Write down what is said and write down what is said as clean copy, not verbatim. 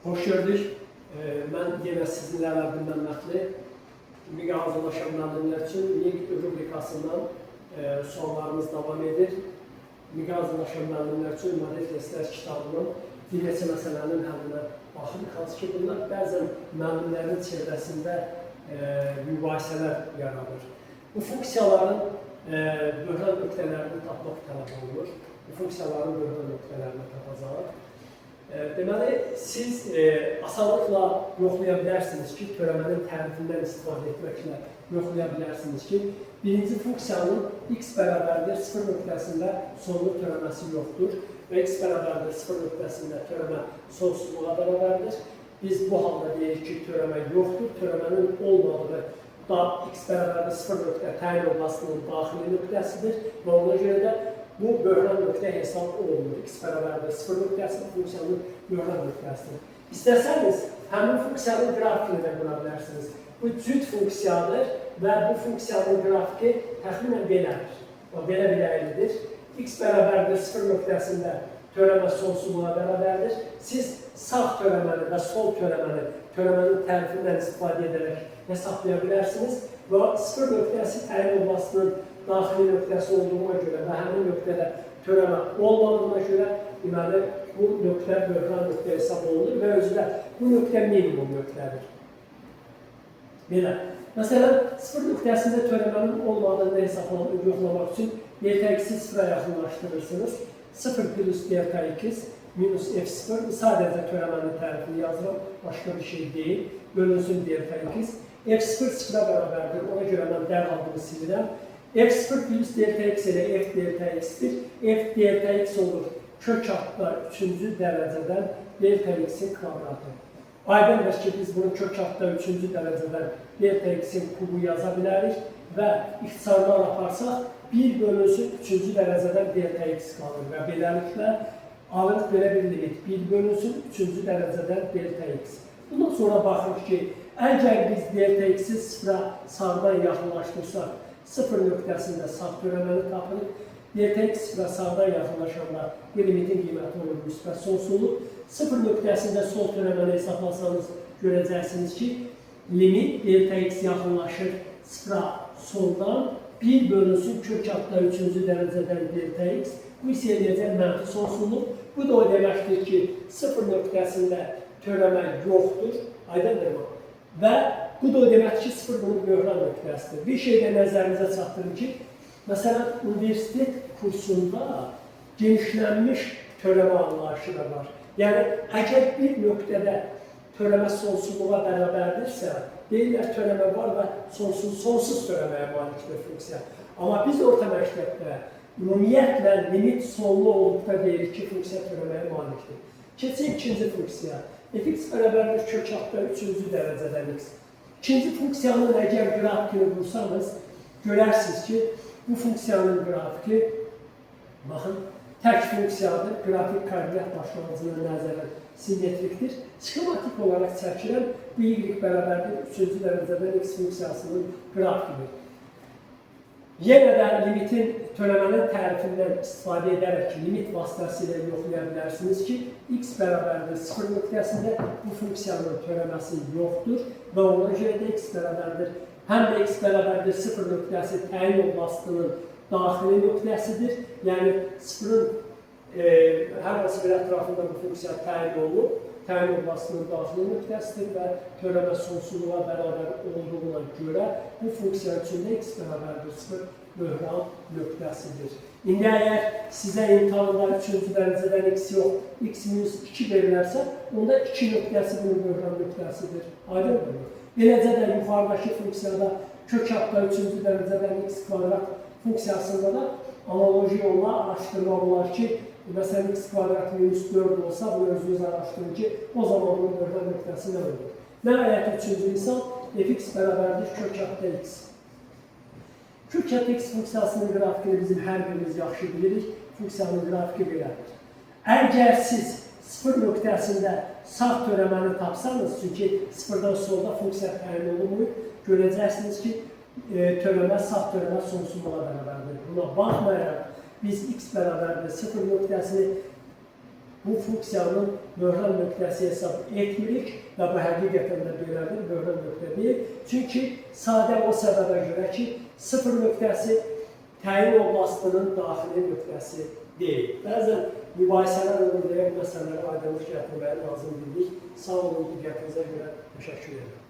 Xoş gördük. Mən yenə sizinlə Ələddin Məmmədli, MİQ-ə hazırlaşan müəllimlər üçün MİQ rubrikasından suallarımız davam edir. MİQ-ə hazırlaşan müəllimlər üçün model testlər kitabının bir neçə məsələnin həllinə baxırıq. Hansı ki, bunlar bəzən müəllimlərin çevrəsində mübahisələr yaranır. Bu funksiyaların böhran nöqtələrini tapmaq tələb olunur. Bu funksiyaların böhran nöqtələrini tapacağıq. Deməli, siz asanlıqla yoxlaya bilərsiniz ki, törəmənin tərifindən istifadə etməklə yoxlaya bilərsiniz ki, birinci funksiyanın x bərabərdir 0 nöqtəsində sonlu törəməsi yoxdur və x bərabərdir 0 nöqtəsində törəmə sonsuzluğa bərabərdir. Biz bu halda deyirik ki, törəmə yoxdur. Törəmənin olmadığı da x bərabərdir 0 nöqtə təyin oblastının daxili nöqtəsidir və ona görə də bu böhran nöqtə hesab olunur. X bərabərdir 0 nöqtəsi funksiyanın böhran nöqtəsidir. İstəsəniz, həmin funksiyanın qrafikini də qura bilərsiniz. Bu cüt funksiyadır və bu funksiyanın qrafiki təxminən belədir. O, belə bir əyridir. X bərabərdir 0 nöqtəsində törəmə sonsuzluğa bərabərdir. Siz sağ törəməni və sol törəməni törəmənin tərifindən istifadə edərək hesablaya bilərsiniz və 0 nöqtəsi təyin oblastının daxili nöqtəsi olduğuna görə və həmin nöqtədə törəmə olmadığına görə, deməli, bu nöqtə böhran nöqtə hesab olunur və özü də bu nöqtə minimum nöqtədir. Belə. Məsələn, 0 nöqtəsində törəmənin olmadığını hesablamaq, yoxlamaq üçün delta x-i 0-a yaxınlaşdırırsınız. 0 plus delta x minus f0, sadəcə törəmənin tərifini yazıram, başqa bir şey deyil. Bölünsün delta x. F0 sıfıra bərabərdir, ona görə mən dərhal bunu silirəm. F0 plus delta x ilə f delta x-dir. F delta x olur kök altda 3-cü dərəcədən delta x-in kvadratı. Aydındır ki, biz bunu kök altda 3-cü dərəcədən delta x-in kubu yaza bilərik və ixtisarlar aparsaq 1 bölünsün 3-cü dərəcədən delta x qalır və beləliklə alırıq belə bir limit 1 bölünsün 3-cü dərəcədən delta x. Bundan sonra baxırıq ki, əgər biz delta x-i sıfıra sağdan yaxınlaşdırsaq, 0 nöqtəsində sağ törəməni tapırıq. Delta x sıfıra sağdan yaxınlaşanda bu limitin qiyməti olur müsbət sonsuzluq. 0 nöqtəsində sol törəməni hesablasanız görəcəksiniz ki, limit delta x yaxınlaşır sıfıra soldan 1 bölünsün kök altda 3-cü dərəcədən delta x. Bu isə eləyəcək mənfi sonsuzluq. Bu da o deməkdir ki, 0 nöqtəsində törəmə yoxdur. Aydındırmı? Və bu da o deməkdir ki, 0 bunun böhran nöqtəsidir. Bir şey də nəzərinizə çatdırım ki, məsələn, universitet kursunda genişlənmiş törəmə anlayışı da var. Yəni, əgər bir nöqtədə törəmə sonsuzluğa bərabərdirsə, deyirlər törəmə var və sonsuz törəməyə malikdir funksiya. Amma biz orta məktəbdə ümumiyyətlə limit sonlu olduqda deyirik ki, funksiya törəməyə malikdir. Keçək ikinci funksiya. Fx bərabərdir kök altda 3-cü dərəcədən x. İkinci funksiyanın əgər qrafikini qursanız, görərsiniz ki, bu funksiyanın qrafiki, baxın, tək funksiyadır, qrafik koordinat başlanğıcına nəzərən simmetrikdir. Sxematik olaraq çəkirəm, bu y bərabərdir 3-cü dərəcədən x funksiyasının qrafikidir. Yenə də limitin törəmənin tərifindən istifadə edərək limit vasitəsilə yoxlaya bilərsiniz ki, x bərabərdir 0 nöqtəsində bu funksiyanın törəməsi yoxdur və ona görə də x bərabərdir. Həm də x bərabərdir 0 nöqtəsi təyin oblastının daxili nöqtəsidir. Yəni 0-ın hər hansı bir ətrafında bu funksiya təyin olunub, təyin oblastının daxili nöqtəsidir və törəmə sonsuzluğa bərabər olduğuna görə bu funksiya üçün də x bərabərdir 0 böhran nöqtəsidir. İndi əgər sizə imtahanda 3-cü dərəcədən x yox, x minus 2 verilərsə, onda 2 nöqtəsi bunun böhran nöqtəsidir. Aydındır mı? Beləcə də yuxarıdakı funksiyada kök altda 3-cü dərəcədən x kvadrat funksiyasında da analoji yolla araşdırmaq olar ki, məsələn x kvadrat minus 4 olsa, bunu özünüz araşdırın ki, o zaman bunun böhran nöqtəsi nə olur? Nəhayət üçüncü misal, fx bərabərdir kök altda x. Kök altda x funksiyasının qrafikini bizim hər birimiz yaxşı bilirik. Funksiyanın qrafiki belədir. Əgər siz 0 nöqtəsində sağ törəməni tapsanız, çünki 0-dan solda funksiya təyin olunmur, görəcəksiniz ki, törəmə sağ törəmə sonsuzluğa bərabərdir. Buna baxmayaraq, biz x bərabərdir 0 nöqtəsini bu funksiyanın böhrən nöqtəsi hesab etmirik və bu həqiqətən də belədir, böhrən nöqtə deyil. Çünki sadə o səbəbə görə ki, 0 nöqtəsi təyin oblastının daxili nöqtəsi deyil. Bəzən mübahisələr olur deyə bu məsələlərə aydınlıq gətirməyi lazım bildik. Sağ olun, diqqətinizə görə təşəkkür edirəm.